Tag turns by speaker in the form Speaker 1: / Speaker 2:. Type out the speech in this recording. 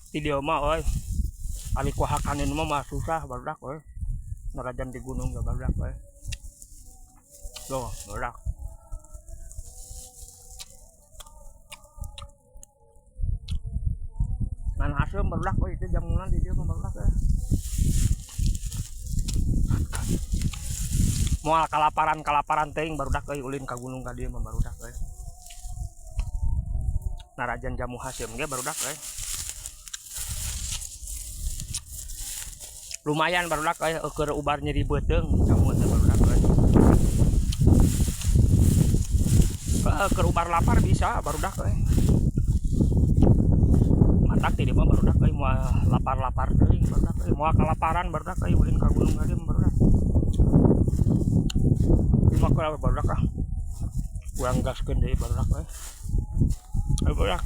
Speaker 1: Di dieu mah euy. Ari ku hakaneun mah mah susah, barudak euy. Narajan di gunung ge, barudak euy. Tuh, barudak. Ngan haseum, barudak euy, itu jamunan di dieu mah, barudak euy. Moal kalaparan-kalaparan teuing, barudak euy, ulin ka gunung ka dieu mah, barudak euy. Narajan jamu haseum ge, barudak euy. Lumayan, barudak euy, keur ubar nyeri beuteung jamu teh, barudak euy. Heeh, keur ubar lapar bisa, barudak euy. Matak ti dieu mah, barudak euy, moal lapar-lapar teuing, barudak euy, moal kalaparan, barudak euy, ulin ka gunung ka dieu mah, barudak. Cuma keur barudak ah. Urang gaskeun deui, barudak euy. Ayo, barudak.